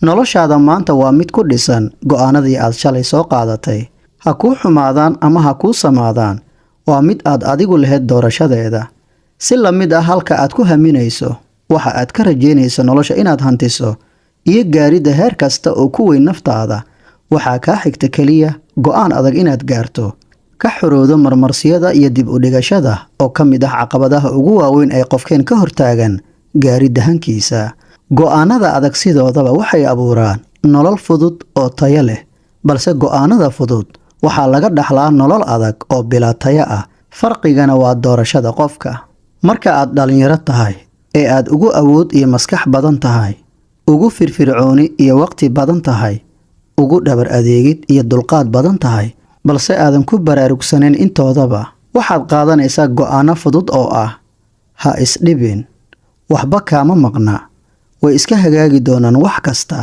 Noloshaada maanta waa mid ku dhisan go'aanadii aad shalay soo qaadatay. Ha kuu xumaadaan ama ha kuu samaadaan, waa mid aad adigu lahayd doorashadeeda. Si la mid ah halka aad ku haminayso, waxa aad ka rajaynayso nolosha inaad hantiso iyo gaaridda heer kasta oo ku weyn naftaada, waxaa kaa xigta keliya go'aan adag inaad gaarto. Ka xorowdo marmarsiyada iyo dib u dhigashada oo ka mid ah caqabadaha ugu waaweyn ee qofkeen ka hortaagan gaaridda hankiisa. Go'aanada adag sidoodaba waxay abuuraan nolol fudud oo tayo leh, balse go'aanada fudud waxaa laga dhaxlaa nolol adag oo bilaa tayo ah. Farqigana waa doorashada qofka. Marka aad dhalinyaro tahay ee aad ugu awood iyo maskax badan tahay, ugu firfircooni iyo waqti badan tahay, ugu dhabar adeegid iyo dulqaad badan tahay, balse aadan ku baraarugsanayn intoodaba, waxaad qaadanaysaa go'aano fudud oo ah ha isdhibin, waxba kaama maqna, way iska hagaagi doonaan wax kasta.